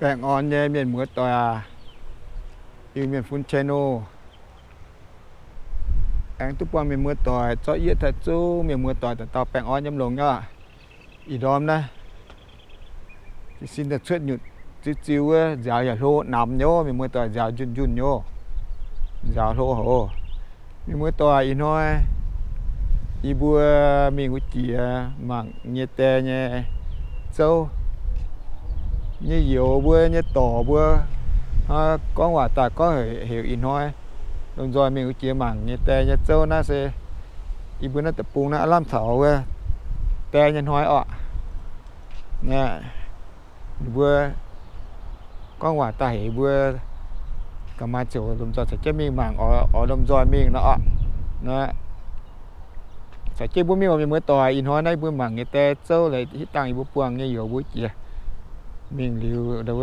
Baengh orn nyei mienh muoz doic aac, Iu-Mienh Fun channel aengx duqv buangh mienh muoz doic zorqv yietv taaih zouv mienh muoz doic dauh dauh baengh orn nyei longx nyei oc. Ih ndorm naaiv jiez sin daaih cuotv nyutc ziu ziu wuov, nziaaux yaac hlo namx nyei oc mienh muoz doic, nziaaux njunh njunh nyei oc. Nziaaux hlo haic oc. Mienh muoz doic, ih hnoi yie mbuo mingh wuov jiex mangc nyei die nyei zouv. Nyei youz mbuo nyei dorc mbuo gorngv waac daaih gorngv heuc ih hnoi lomh nzoih mingh wuov jiex mangc nyei die nyei zouv naaiv se yie mbuo naaiv deic-bung naaiv aav lamh taux wuov die nyei hnoi orqc. Ninh mbuo gorngv waac daaih heuc mbuo gaax maaih ziouc lomh nzoih caux jienv mingh mangc, oix lomh nzoih mingh nor orqc. Caux jienv mbuo mingh oc mienh muoz doic. Ih hnoi naaiv mbuo mangc nyei die zouv leiz hitv dangh yie mbuo buangh nyei youz mbuo jiex mingh liuz ndau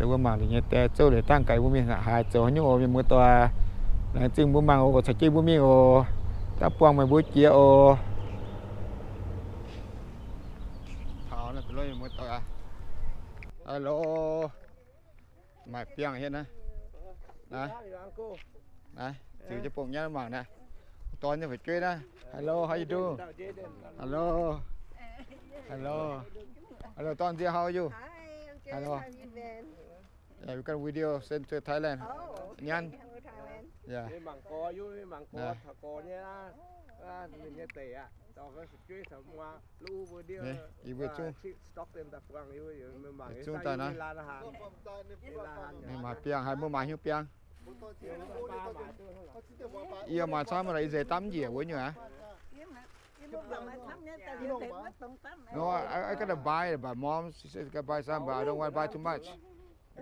wuov mangc liuz nyei die zouv leiz dangh gaax mbuo mingh haaix zoux haaix nyungc oc mienh muoz doic. Laengz zingh mbuo mangc oc, caux jienv mbuo mingh oc. Daav buangh meih mbuo jiex oc. Hello. Maaih biangh hietv naaiv. Naaiv, naaiv, ziux jienv bung nyei mangc naaiv. Dorn nyei fu'jueiv naaiv. Hello, how you doing? Hello. Hello. Hello, Dorn Nzie, how are you? Hello. Yeah, we got a video sent to Thailand. Nyan. Yeah. Ninh maaih biangh haaix, mbuo maaih hnyouv biangh. Yie maaih camv, yie nzeix dapv njiec wuov nyungc aqv. No, I, I gotta buy, but mom, she says gotta buy some, but I don't want to buy too much.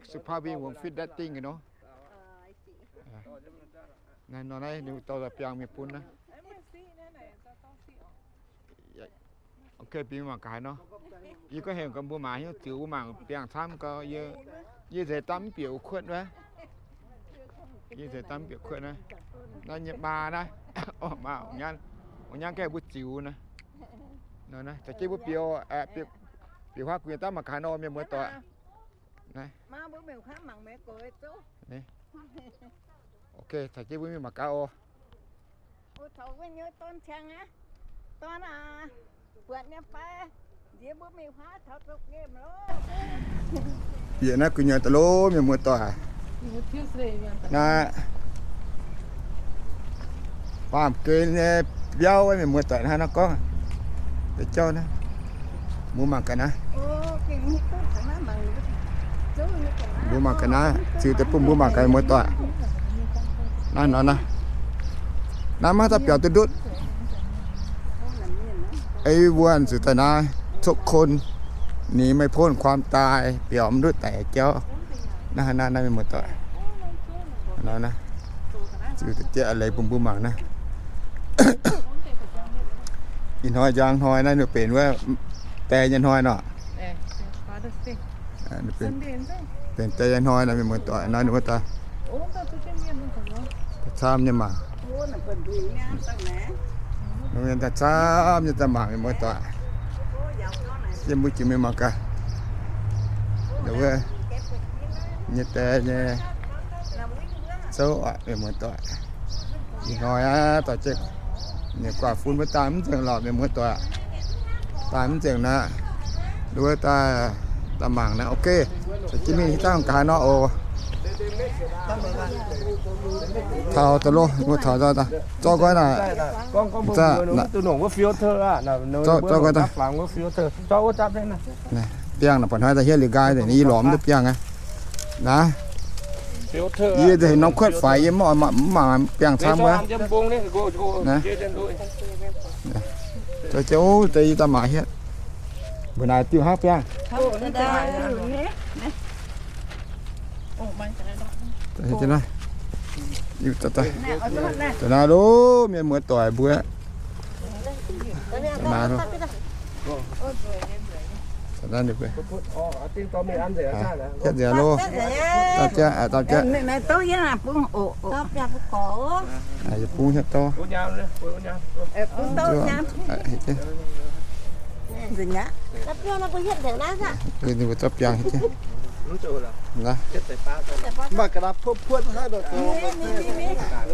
She probably won't fit that thing, you know. Naaiv nor naaiv ninh dorh biangh mingh bun naaiv. Ok, bieqc mangc gaax haaix nor. Yie gorngv heuc mbuo maaih hnyouv ziux mbuo mangc biangh camv gau. Yie nzeix dapv mv bieqc wuov kuotv wuov. Yie nzeix dapv mv bieqc kuotv naaiv. Naaiv nyei maa naaiv. Maa ong nyanv, ong nyanv gaengh mbuo ziux naaiv. Caux jienv mbuo bieqc, bieqc huaav gu'nyuoz daav mangc gaax haaix nor mienh muoz doic. Ok, caux jienv mbuo mingh mangc gaax oc. Bieqc naaiv gu'nyuoz daaih loh mienh muoz doic. Naaiv baamh gen nyei biauv mienh muoz doic, naaiv nor gorngv deix jauv naaiv. Mbuo mangc gaax naaiv. Mbuo mangc gaax naaiv, ziux deix bun mbuo mangc gaax muoz doic. Naaiv nor naaiv, naaiv maiv dauh biaux duqv ndutv. Ei wuonh ziux daaih naaiv, ทุกคนหนีไม่พ้นความตาย, biaux mv ndutv daic jauv. Naaiv naaiv naaiv mienh muoz doic. Ziux deix jauv leiz bun mbuo mangc naaiv. Ih hnoi njang hnoi naaiv ninh benx wuov die nyei hnoi nor. Benx die nyei hnoi naaiv mienh muoz doic, naaiv ninh mbuo daaih camv nyei mangc. Daaih camv nyei daaih mangc mienh muoz doic. Yie mbuo jiex mingh mangc gaax. Wuov nyei die nyei zouv aqv mienh muoz doic. Ih hnoi aqv, dorh jienv ninh guaax fun mbuo daaih mv nzengc lorqc mienh muoz doic. Daaih mv nzengc naaiv. Wuov daaih, daaih mangc naaiv. Ok, caux jienv mingh hitv dangh gaax nor oc. Taux daaih loh, mbuo taux zorqv nqoi naaic. Zorqv nqoi daaih. Biangh naaic buatc hnoi daaih hietv liuz nqaai, yie lorz mv duqv biangh aqv. Naaiv, yie heuc norm kuotv faix, yie mv oix mv mangc biangh camv wuov. Naaiv, zoux jienv, o, deix yie daaih mangc hietv. Mbuo naaic diuh hnangv biangh. Daaih naaiv loh mienh muoz doic mbuo. Naaiv loh. Hietv nzengc loh. Dauh jiex, dauh jiex. Yie bungx hietv douv. Ninh mbuo zorqv biangh hietv jienv. Mv baac ga'naaiv puotv puotv hnangv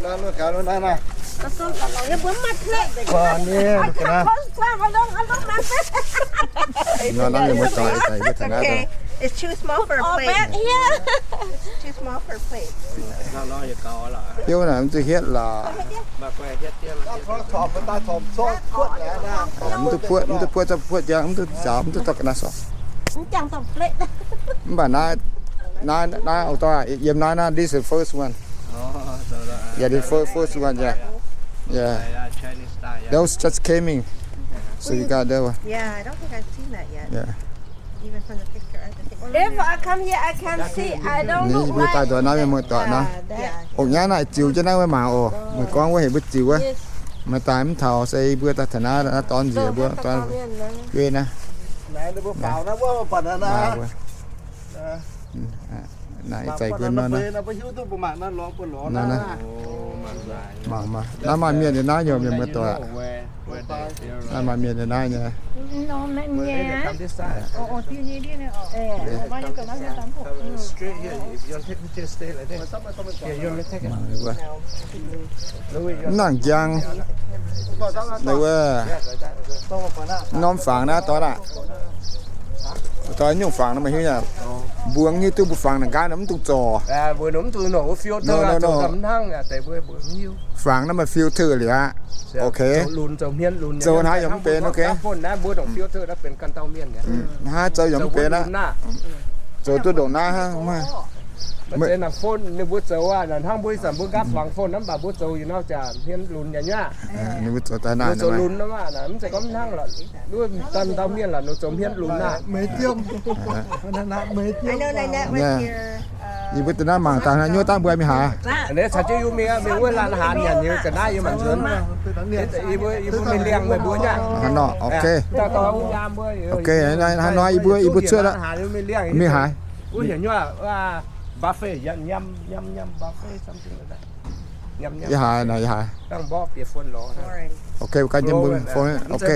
nor, nor hnangv naaiv. Nor hnangv mienh muoz-doic daaih mbuo taux naaiv. It's too small for a plate. Too small for a plate. Biouv naaic mv zuqc hietv lorqc. Mv duqv puotv, mv duqv puotv, zorqv puotv jangx, mv duqv nzaaux, mv duqv dorh ga'naaiv sorc. Mv baac naaiv, naaiv, naaiv, o, yiem naaiv, naaiv, this is the first one. Yeah, the fir-, first one, yeah. Yeah. Those just coming. So you got that one. Yeah, I don't think I've seen that yet. Yeah. Even from the picture, I think. If I come here, I can see. I don't know why. Mbuo daaih nduov naaiv mienh muoz-doic naaiv. Ong-nyaav naaic ziux jienv naaiv wuov mangc oc. Meih gorngv wuov heuc mbuo ziux wuov. Meih daaih mv taux se yie mbuo daaih taux naaiv, naaiv dorn nziex mbuo dorn jueiv naaiv. Naaiv ih zanc mbuo nor naaiv. Mangc maah, naaiv maaih mienh yiem naaiv nyei, mienh muoz-doic. Naaiv maaih mienh yiem naaiv nyei. Mv nangc njang, wuov, norm fangx naaiv dorn aah. Dorn nyungc fangx naaiv maaih hiuv nyei. Mbuo hiuv duqv mbuo fangx naaic nqaanv mv dungx zorc. Fangx naaiv maaih filter liuz aqv. Ok. Zoux haaix yaac mv benx, ok. Hnangv zoux yaac mv benx aqv. Zoux duqv ndongc naaiv hnangv. Ninh mbuo zoux aqv, hnangv mbuo ih zanc mbuo nqaapv fangx phone naaiv, mv baac mbuo zoux yietc norm jaax hmien lunx nyei aqv. Ninh mbuo zoux daaih naaiv, zoux lunx naaiv, mv zeiz gorngv hnangv lorqc. Da'dauh mienh lorqc, ninh zoux hmien lunx naaiv. Yie mbuo da'naaiv mangc dangh nyuoqv dangh mbuo mingh haaix. Caux jienv yie mingh, mingh wuov laanh haanx nyanc hnyouv ga'naaiv yie mangc nzuonx. Yie mbuo mingh liangh meih mbuo nyei. Hnangv nor, ok. Ok, hnangv nor yie mbuo, yie mbuo cuotv aqv. Mingh haaix? Wuov heuc nyuoqv buffet, yum yum yum buffet something like that. Yie haaix naaic, yie haaix. Ok, gan jienv mbuo phone, ok.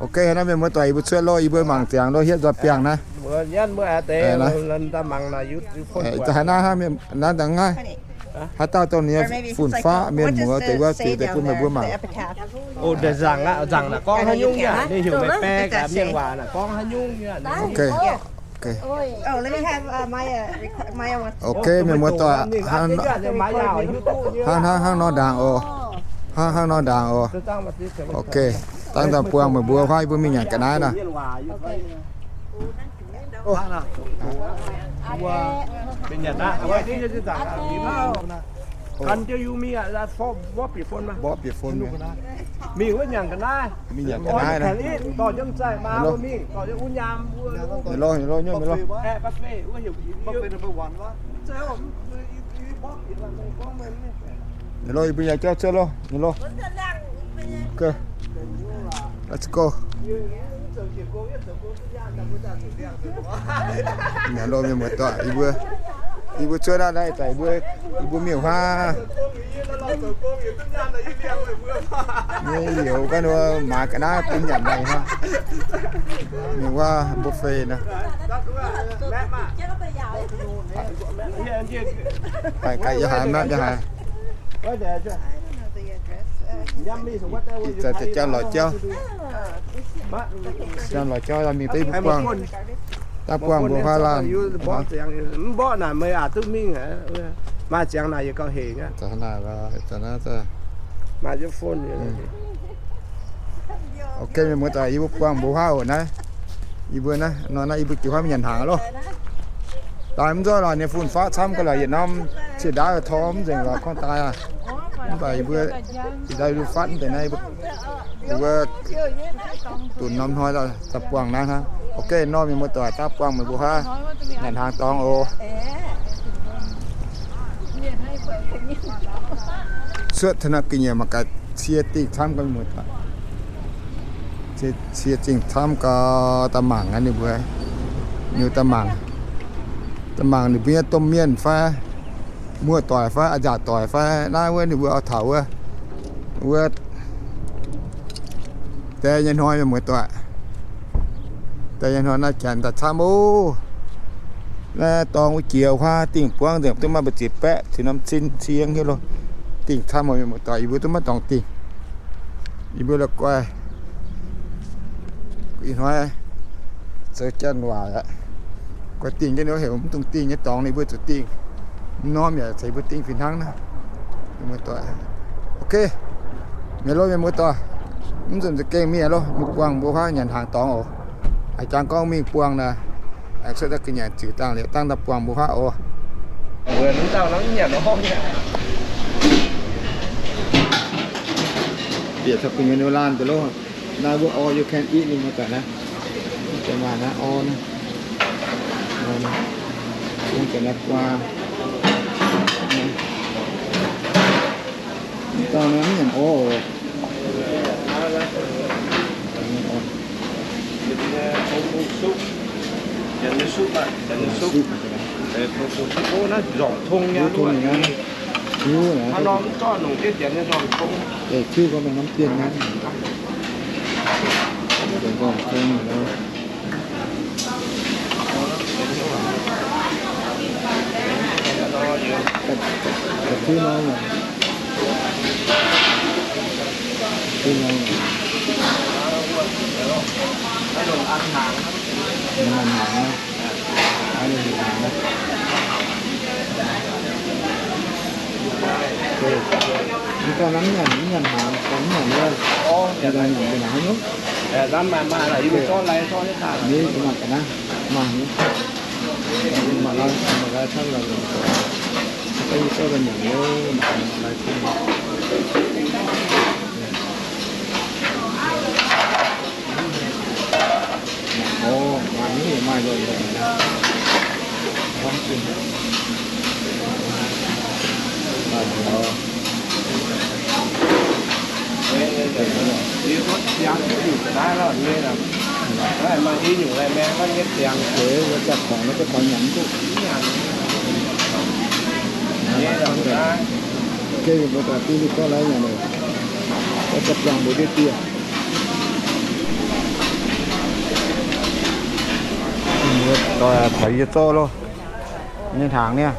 Ok, naaiv mienh muoz-doic, yie mbuo cuotv loh, yie mbuo mangc ziangx loh, hietv nzoih biangh naaiv. Haaix naaiv, naaiv dangh naaiv, haaix dauh dongh ninh fun-faqv mienh muoz deix wuov ziux deix bun meih mbuo mangc. Nzaangc aqv, nzaangc naaic gorngv haaix nyungc nyei, ninh heuc meih bae gaax mienh waac naaic gorngv haaix nyungc nyei. Ok. Ok, mienh muoz-doic, hnangv, hnangv, hnangv nor ndaangc oc. Hnangv, hnangv nor ndaangc oc. Ok, dangh daaih buangh meih mbuo huaav yie mbuo mingh nyanc ga'naaiv nor. Gan jienv yie mingh aqv, mborqv bieqc phone mingh. Mingh wuov nyanc ga'naaiv. Mingh nyanc ga'naaiv naaiv. Ninh loh, ninh loh, nyungc ninh loh. Ninh loh, yie mbuo yaac jauv cuotv loh, ninh loh. Let's go. Nyanc loh mienh muoz-doic, yie mbuo, yie mbuo cuotv daaih naaiv daaih yie mbuo, yie mbuo mingh huaav. Nyei liuz ganh wuov maaiz ga'naaiv bun nyanc daaih hnangv. Mingh huaav buffet naaiv. Gaax yie haiz mapv yie haiz. Ih zanc jangx lorz jauv. Jangx lorz jauv mingh daaih buangh, daaih buangh mbuo huaav laanh. Mv mborqv naaic meih aqc duqv mingh. Maaih ziangx naaic yie gauh hec aqv. Maaih phone. Ok, mienh muoz-doic, yie mbuo buangh mbuo huaav oc naaiv. Yie mbuo naaiv, nor naaiv yie mbuo jiu huaav mingh nyanc hnaangx loh. Daaih mv nzorqv lorqc, ninh fun-faqv camv ga'lorqc yietc norm, ciex ndaauv tor mv nzengc lorqc gorngv daaih aqv. Mv baac yie mbuo, yie daaih lu fatv mv deix naaiv, yie mbuo dunx norm hnoi daaih buangh naaiv hnangv. Ok, nor mienh muoz-doic, daaih buangh meih mbuo huaav nyanc hnaangx dorngx oc. Cuotv taux naaiv ga'nyiec mangc gaax, cie dingh camv gau, mienh muoz-doic. Cie, cie dingh camv gau, daaih mangc aqv ninh mbuo. Ninh daaih mangc, daaih mangc ninh mbuo nyei domh mienh fai muoz-doic fai a'nziaauc doic fai naaiv wuov ninh mbuo oix taux wuov, wuov Deix nyei hnoi mienh muoz-doic, deix nyei hnoi naaiv janx daaih camv oc. Naaiv dorngx wuov jiex huaav dingh buangv nzengc, duqv maiv mbu'ziex baeqv, ziux norm cin cieng hiuv loh. Dingh camv oc mienh muoz-doic, yie mbuo duqv maiv dorngx dingh. Yie mbuo la'guaih ih hnoi zoux janx waac aqv. Guaih dingh jienv heuc mv dungx dingh nyei dorngx, ninh mbuo zuqc dingh. Mv norm yaac ceix mbuo dingh fih hnangv naaiv. Ok, mienh loh mienh muoz-doic, mv nzunc za'gengh mienh loh, mingh buangh mbuo huaav nyanc hnaangx dorngx oc. A'jangx gorngv mingh buangh naaic, cuotv daaih ga'nyanc ziux dangh liuz dangh daaih buangh mbuo huaav oc. Bieqc taux gu'nyuoz laanh deix loh. Naaiv wuov all you can eat ninh mbuo daaih naaiv. Daaih maaih naaiv all naaiv. Bung daaih naaiv guaa. Mv dauh naaiv mv nyanc all oc. Nyanc all. Nyanc nyei sup, nyanc nyei sup. Nzorngc tong nyei. Hiuv naaic, mv zorqv nongc jienv janx nyei nzorngc tong. Deix tiuv gorngv maiv norm dien naaiv. Nzorngc tong nor. Deix tiuv nor. Tiuv nor. Mv nyanc hnaangx naaiv. Mv dauh naaiv mv nyanc, mv nyanc hnaangx, mv nyanc wuov. Ninh nyanc mbuo naaiv nyungc. Ninh mangc ga'naaiv, mangc nyei. Mangc lai, mangc lai camv lorqc. Yie zorqv daaih nyanc loh, mangc lai camv. Orv, maaih nyungc maaih loh. Geh mbuo daaih duqv duqv gorngv lai nyanc oc. Daaih daaih buangh mbuo ndiev dieh. Mbuo doic taux yie zorqv loh. Nyei hnaangx niaa.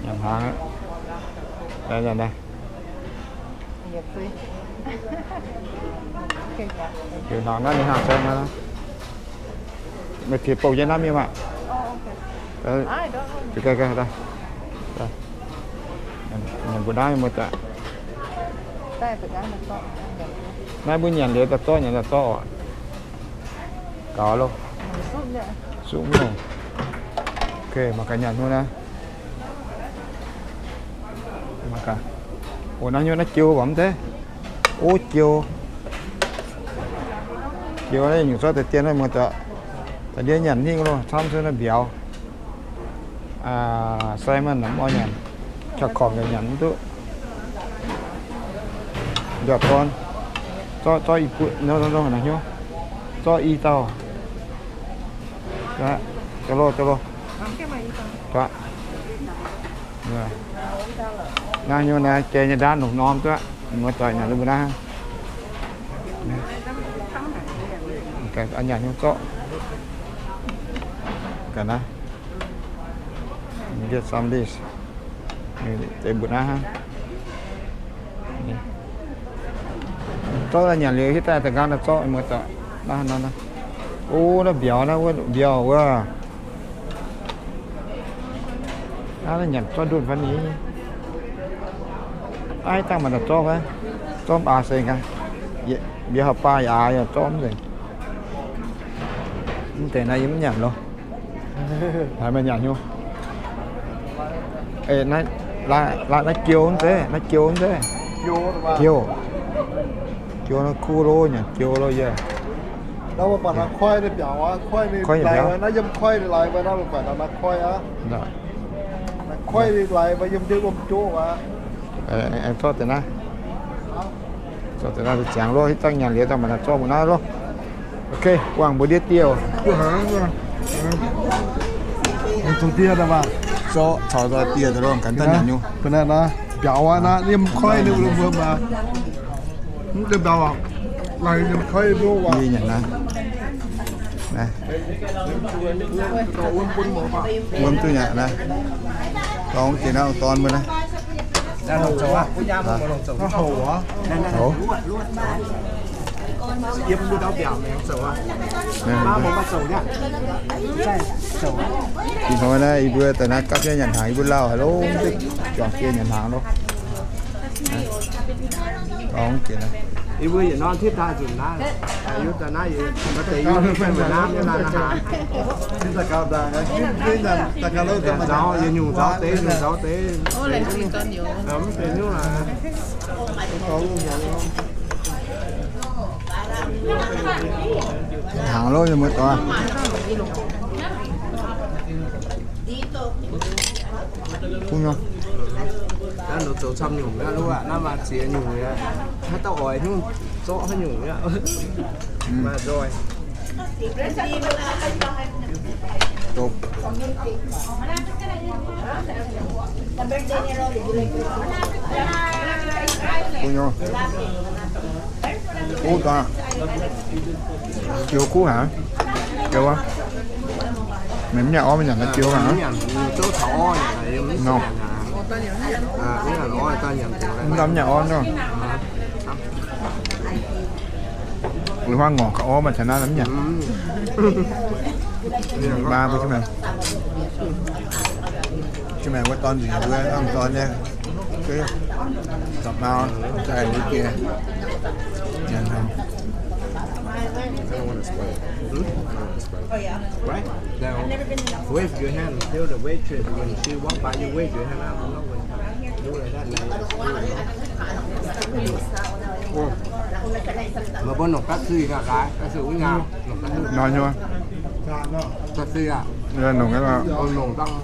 Nyanc hnaangx. Nyanc nyanc daaih. Liuz hnaangx naaiv ninh hnaangx saeng naaiv. Meih qiex bouh jienv naaiv mingh maah. Nyanc mbuo naaiv mbuo daaih. Naaiv mbuo nyanc liuz daaih zorqv, nyanc daaih zorqv oc. Gaux loh. Suqv mv longc. Ok, mangc gaax nyanc hnyouv naaiv. Mangc gaax. O, naaiv hnyouv naaiv jiou mv zeiz. O, jiou. Jiou naaiv nyungc zorqv deix dien naaiv muoz-doic. Da'ndiev nyanc hingh loh, camv cuotv naaiv mbiauz. Salmon mv oix nyanc, qaqv korpc yaac nyanc mv duqv. Mbiauz gorn, zorqv, zorqv i buoqv, nzunc, nzunc, nzunc, hnyouv, zorqv i dauh. Jauv loh, jauv loh. Naaiv hnyouv naaiv jai nyei ndaatv longc norm duqv, muoz-doic nyanc lui mbuo naaiv. Nyanc hnyouv zorqv. Ga'naaiv. Get some of this. Deix mbu'naaiv hnangv. Zorqv daaih nyanc liuz hitv daaih da'nqaang daaih zorqv muoz-doic. Naaiv, naaiv, naaiv. O, naaiv mbiauz, naaiv wuov mbiauz wuov. Naaiv, naaiv nyanc zorqv ndunh fai ni. Naaiv dangh maaih daaih zorqv fai? Zorqv mv aax seng aqv. Mbiauz hauh baac yaac aax, yaac zorqv mv nzengc. Mv deix naaiv yie mv nyanc loh. Haiz meih nyanc hnyouv. Naaiv, naaiv jiou mv zeiz, naaiv jiou mv zeiz. Jiou. Jiou naaiv kuv loh, nyanc jiou loh yie. Naaiv mbuo baac naaiv koiv ninh mbiauz aqv, koiv ninh laiz, naaiv yiem koiv ninh laiz, naaiv mbuo baac naaiv koiv aqv. Koiv ninh laiz mbuo yiem ndiev wuom-njoqv aqv. Aengx zorqv deix naaiv. Zorqv deix naaiv ziangx loh, hitv dangh nyanc liuz daaih maaih daaih zorqv mbuo naaiv loh. Ok, buangh mbuo ndiev dieh oc. Zorqv caux dieh daaih loh, ganh daaih nyanc nyei. Mbiauz aqv, naaiv yiem koiv ninh wuom-njoqv aqv. Mv deix ndau aqv. Lai yiem koi mbuo waac. Yie nyanc naaiv. Naaiv. Wuom duqv nyanc naaiv. Dorng jiex naaiv dorn mbuo naaiv. Hov. Hov. Ih hnoi naaiv yie mbuo daaih naaiv gapv jienv nyanc hnaangx, yie mbuo lauh haic longx, juangc jiex nyanc hnaangx loh. Yie mbuo yietc norm tipv daaih nzunc naaiv, yie daaih naaiv yie deix yie mbuo fai mbuo naaiv nyei laanh hnaangx. Nyanc nzauv, yie nyungc nzauv deix, nyungc nzauv deix. Mv deix nyungc laaix. Hnaangx loh, yie mbuo doic. Kuv nyei. Naaiv nor zoux camv nyungc mi'aqv, luov aqv, naaiv maaih ziex nyungc mi'aqv. Haaix dauh oix nyungc zorqv haaix nyungc mi'aqv. Maaih nzoih. Doqc. Kuv nyei. Kuv daaih. Jiu kuv haic. Jiu wuov. Mienh mv nyanc orv, mv nyanc jiu haic. Nor. Mv nyanc orv nor. Uix huaang ngorc gauh orv maaih caux naaiv mv nyanc. Maa mbuo jienv maengx. Jienv maengx wuov dorn nzunc mbuo hnamv dorn nyei. Gapv mau, zaaih wuov jiex. Nyanc haic. Right? Now, wave your hand. Tell the waitress when she walk by, you wave your hand up. You know, when you do like that, like, oh. Mbuo nongc Pepsi gaax, Pepsi uix gaax. Nongc Pepsi. Nongc nyei. Pepsi aqv. Nongc gaax. Nongc dangh.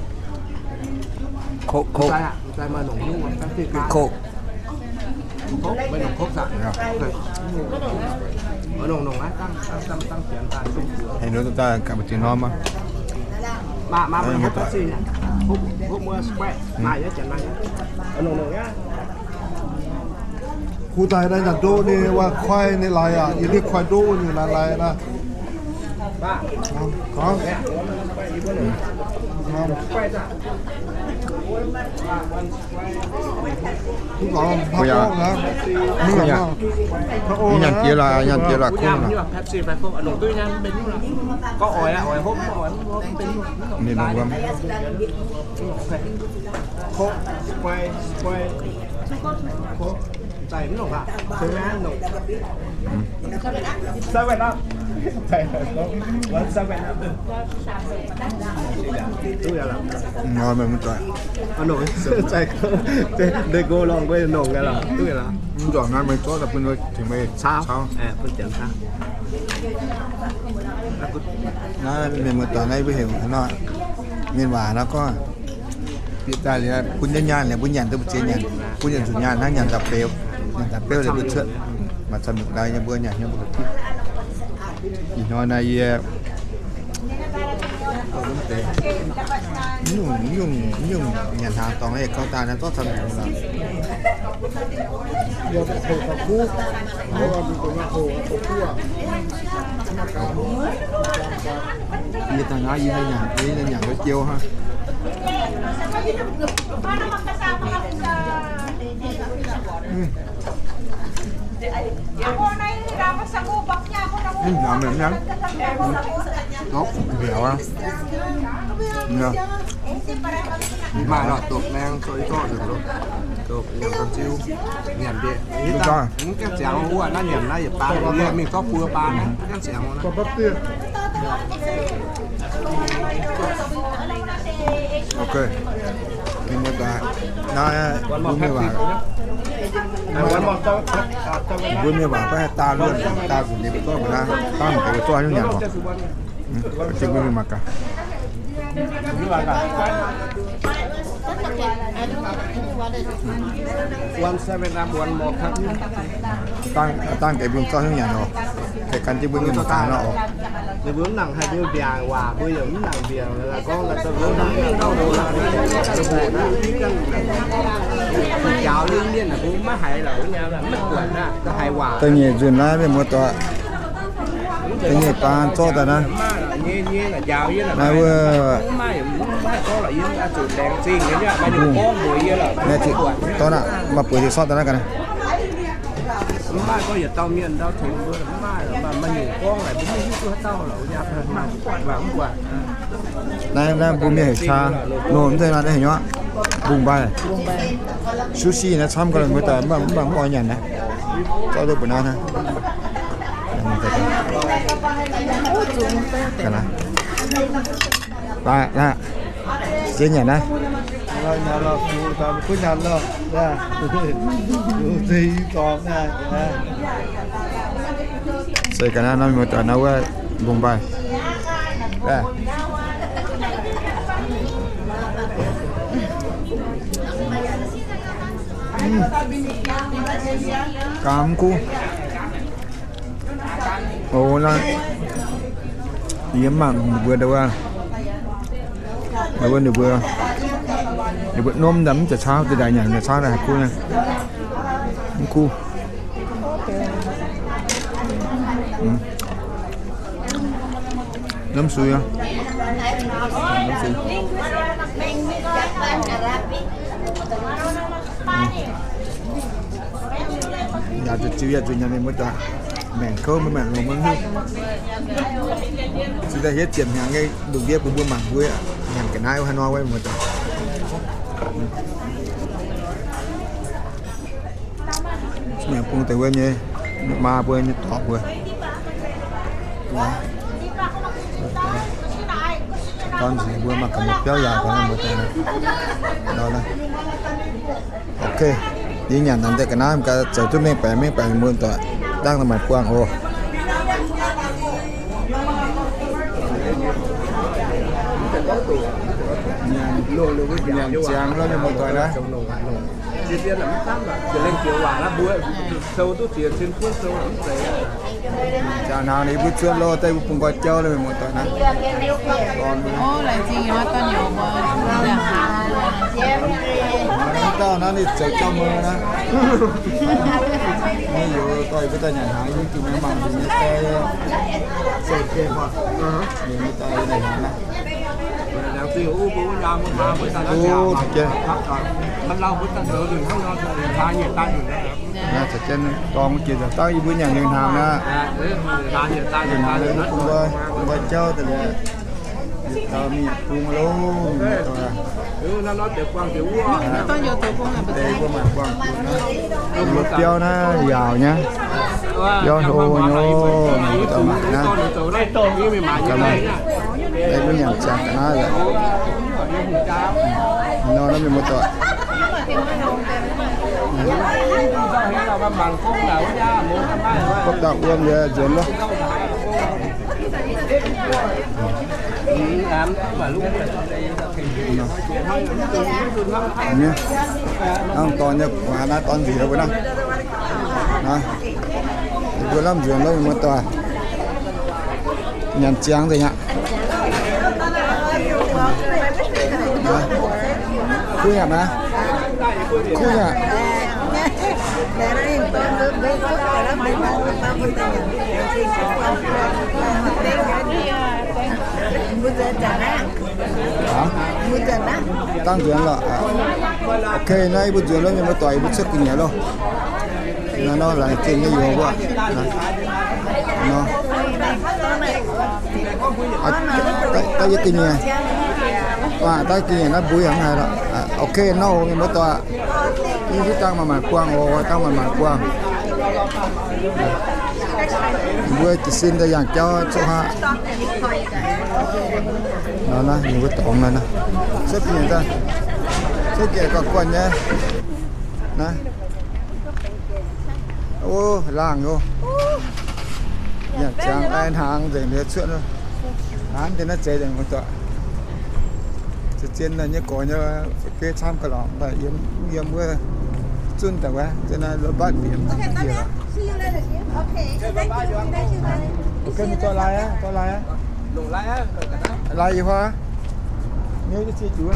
Coke, Coke. Coke. Hei, nor daaih gapv mbu'ziex norm maah. Kuv daaih naaiv nyanc ndoqv ninh waac koi ninh laaix aqv, yie ndiev koi ndoqv wuov nyungc naaiv laaix naaiv. Kuv nyanc jiex laaix, nyanc jiex laaix kuv nor. Ninh nongc wuom. Nor meih mv doic. Nongc, nongc nor meih zorqv daaih bun tengx meih caux. Naaiv mienh muoz-doic naaiv mbuo heuc nor, mienh waac nor gorngv, bieqc daaih liuz bun jienv nyaanh liuz mbuo nyanc duqv mbu'ziex nyanc, bun nyanc zuqc nyaanh hnangv nyanc da'beu, nyanc da'beu liuz mbuo cuotv maaih camv nyungc daaih nyei mbuo nyanc nyei mbuo ga'tipv. Ih hnoi naaiv yie nyungc, nyungc, nyungc nyanc hnaangx dorngx yie gorngv daaih naaiv zorqv camv nyungc lorqc. Yie daaih naaiv yie nyanc, yie nyanc wuov jiou hnangv. Mv nyanc, mv nyanc. Ndoqv mbiauz aqv. Maaih lorqc doqc maeng, doqc i gorngv doqc nyanc daaih ziu, nyanc ndiev. Mv gaengh ziangx wuov naaiv nyanc naaiv yietc baan, yie mingh zorqv buo baan, mv gaengh ziangx wuov naaiv. Ok. Mienh muoz-doic, naaiv mbuo mienh waac, mbuo mienh waac baav haih daa luonh, daa zuqc ninh mbuo zorqv mbuo naaiv, dangh mbuo zorqv nyungc nyanc oc. Mbuo mienh mangc gaax. Dangh, dangh deix mbuo zorqv nyungc nyanc oc. Haih gan jienv mbuo mienh mangc gaax nor oc. Ninh mbuo mv nangc haaix nyungc mbiaangc waac, mbuo yaac mv nangc mbiaangc, gorngv njaaux lingh mienh mbuo maiv haiz lorqc, maiv buatc, haiz waac. Da'nyeic nzunc naaiv mienh muoz-doic, da'nyeic baan zorqv daaih naaiv. Naaiv wuov dorn aqv, maaih buoz-ziex sortv daaih naaiv ga'naaiv. Naaiv, naaiv mbuo mienh heuc caa, nor mv zeiz naaiv heuc nyei, mbungv mbaih. Sushi naaiv camv gau, mbuo daaih mv baac mv oix nyanc naaiv. Zorqv duqv mbuo naaiv. Laaix, laaix, ziex nyanc naaiv. Zeiz ga'naaiv nor, mienh muoz-doic, naaiv wuov mbungv mbaih. Gaam mv kuv. O, naaiv yie mv mangc ninh mbuo ndau wuov, ninh mbuo, ninh mbuo norm ndau mv jaax caauv, deix daaih nyanc jaax caauv daaih haih kuv nyei. Mv kuv. Namv sui aqv. Yaac zuqc ziux, yaac zuqc nyanc, mienh muoz-doic. Maengc kouv maiv maengc longx maiv hiuv. Se daaih hietv ziepc hnyangx nyei lungh ndiev bun mbuo mangc mbuo nyanc ga'naaiv wuov haaix nor wuov, mienh muoz-doic. Nyanc bung deix wuov nyei, maa mbuo nyei dorngx mbuo. Dorn nziex mbuo mangc gaax mbuo biauv yaac gaax mbuo deix nor. Ok, yie nyanc nangc deix ga'naaiv gaax, zoux duqv mengh baeqc mengh baeqc mienh muoz-doic, dangh daaih maaic buangh oc. Nyanc ziangx lorqc, mienh muoz-doic naaiv. Jiex hnaangx ninh mbuo zuonv loh, daaih mbuo bungx nqoi jauv lo, mienh muoz-doic naaiv. Dauh naaiv ninh zoux jauv mbuo naaiv. Naaiv youz dorh yie mbuo daaih nyanc hnaangx, yie mbuo gengh mangc mbuo nyei fai, se gengh mangc mbuo daaih nyanc hnaangx naaiv. Duqv za'gengh, naaiv za'gengh dorngx jiex daaih dangh yie mbuo nyanc nyei hnaangx naaiv. Nyei hnaangx bun nqoi, bun nqoi jauv daaih liuz, yietc dauh mingh bung loh. Deix mbuo maaih buangh naaiv, biauv naaiv yaauc nyei, biauv hlo nyei, mbuo daaih mangc naaiv. Deix mbuo nyanc ziangx ga'naaiv lorqc. Nor naaiv mienh muoz-doic, gopv dauh wuom liuz nzuonx loh. Hnangv dorn nyei gu'nguaaz naaiv dorn nziec mbuo naaiv. Mbuo lamh nzuonx loh mienh muoz-doic. Nyanc ziangx nzengc aqv. Kuv nyanc naaiv. Kuv nyanc. Dangh nzuonx lorqc. Ok, naaiv yie mbuo nzuonx loh, mienh muoz-doic, yie mbuo cuotv ga'nyiec loh. Naaiv nor laengz zingh nyei youz wuov. Daaih yie ga'nyiec. Daaih ga'nyiec naaiv mbuo yaac mv haiz lorqc. Ok, nor mienh muoz-doic, yie hiuv dangh maaih maanc buangh oc, dangh maaih maanc buangh. Mbuo jiez sin daaih yangh jauv cuotv haav. Nor naaiv ninh mbuo dorngx naaiv, cuotv ga'nyiec daaih, cuotv ga'nyiec gauh guanh nyei naaiv. O, laangh oc. Nyanc ziangx ai hnaangx nzengc liuz cuotv. Naaiv deix naaiv zeiz nzengc mienh muoz-doic. Zien zien nyei gorx nyei fu'jueiv camv ga'lorngh daaih yiem wuov zunv daaih wuov, zien naaiv lo batv bieqc mv bieqc lorqc. Kênh cho lai á, cho lai á. Lai yie hoa. Nếu như chia chủ á.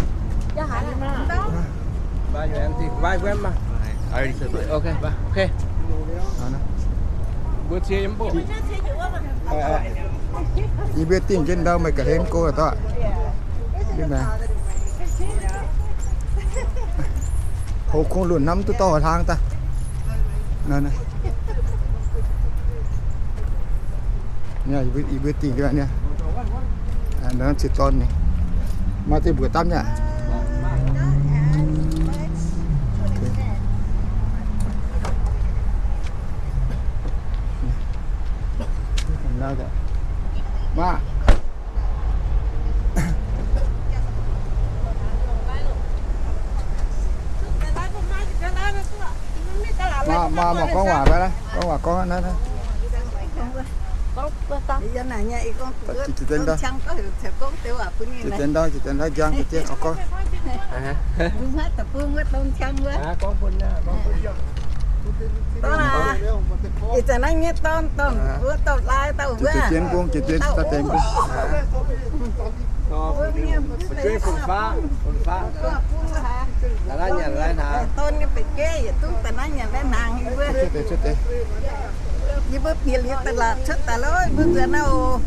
Ok, ok. Yie mbuo dingh jienv ndau meih ga'hlen go daaih. Hoc kungx lunc hnamv duqv dorh hlang daaih. Yie mbuo dingh, maaih ziex dorn ni. Maaih ziex mbuoqc damv nyei. Maah. Maaih, maaih, maaih gorngv waac fai? Gorngv waac gorngv naaiv. Jiex deix ndau, jiex deix ndau njang, jiex deix gorngv. Ih zanc naaiv nyei dorn, dorn wuov, dorn laai dauh wuov. Jiex deix mbong, jiex deix daaih deix mbong. Dorn nyei ba'geiv yietc zungv daaih naaiv nyanc naaiv hnaangx yie mbuo. Yie mbuo bieqc liuz da'laatc cuotv daaih loh, yie mbuo nzuonx naaiv oc.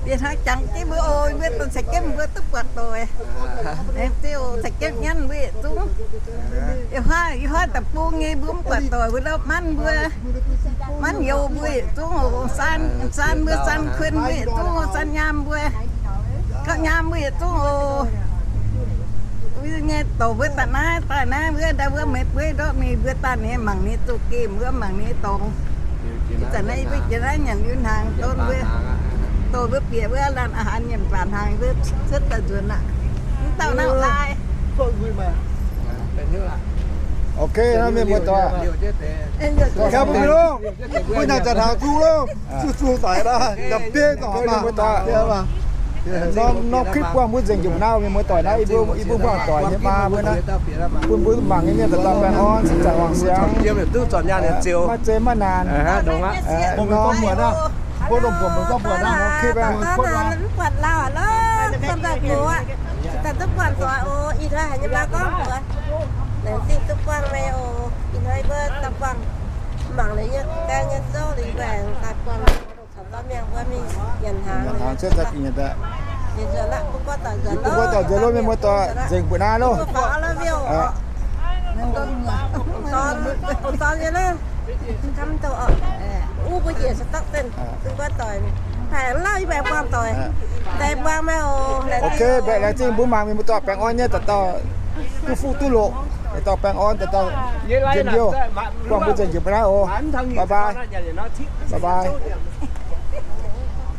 Bieqc hnangv jangx jienv mbuo oc, yie mbuo dongh caux jienv mbuo duqv buatc doic. Aengx ziouc caux jienv nyanv mbuo yietc zungv. Yie huaav, yie huaav deic-bung nyei mbuo mv buatc doic, mbuo ndortv manv mbuo, manv youz mbuo yietc zungv oc. Saan, saan mbuo, saan kuon mbuo yietc zungv oc. Saan nyaam mbuo, gauh nyaam mbuo yietc zungv oc. Mbuo nyei dorc mbuo daaih naaiv, daaih naaiv wuov, ndau wuov meih bueiv ndortv mingh, mbuo daaih ninh mangc ninh zoux gemh wuov, mangc ninh dorngx. Ih zanc naaiv yie mbuo jiex naaiv nyanc liuz hnaangx, dorn mbuo, dorh mbuo bieqc wuov laanh aa haaix nyanc baac hnaangx, mbuo cuotv daaih nzuonx aqv. Mv dauh naaiv lai. Ok, mienh muoz-doic. Mbuo nyanc zanc hnaangx zungv loh. Zuqc zuqc daic daaih, gapv bieiv daaih mienh muoz-doic. Norm, norm clip buangh mbuo nzengc njiec mbuo naaiv, mienh muoz-doic naaiv, yie mbuo, yie mbuo buangh doic nyei maa mbuo naaiv, bun mbuo mangc nyei mienh daaih dauh baengh orn, cing zaangc wangc siangx, maiv zeiz maiv naanc. Mv buatc lauh aqv, mv buatc doic oc. Ih hnoi haiz nyei maa gorngv mbuox, laengz zingh duqv buangh meih oc. Ih hnoi mbuo daaih buangh mangc liuz nyei gaeng nyei zouv liuz, mbuo aengx daaih buangh caux dorn mienh mbuo mingh nyanc hnaangx. Nyanc hnaangx cuotv daaih bieqc nyanc daaih. Yie bun mbuo doic nzuonx, yie bun mbuo doic nzuonx loh, mienh muoz-doic, nzengc mbuo naaiv loh. Dorn nyei naaiv, wuov mbuo njiec caux dorqv zinh, bun mbuo doic, paaic lauh yie mbuo buangh doic, daaih buangh meih oc. Ok, mbaeqc laengz zingh mbuo mangc mienh muoz-doic baengh orn nyei, dauh dauh duqv fuqv duqv loqc, dauh dauh baengh orn, dauh dauh njien-youh, buangh mbuo nzengc njiec mbuo naaiv oc. Bye bye. Bye bye.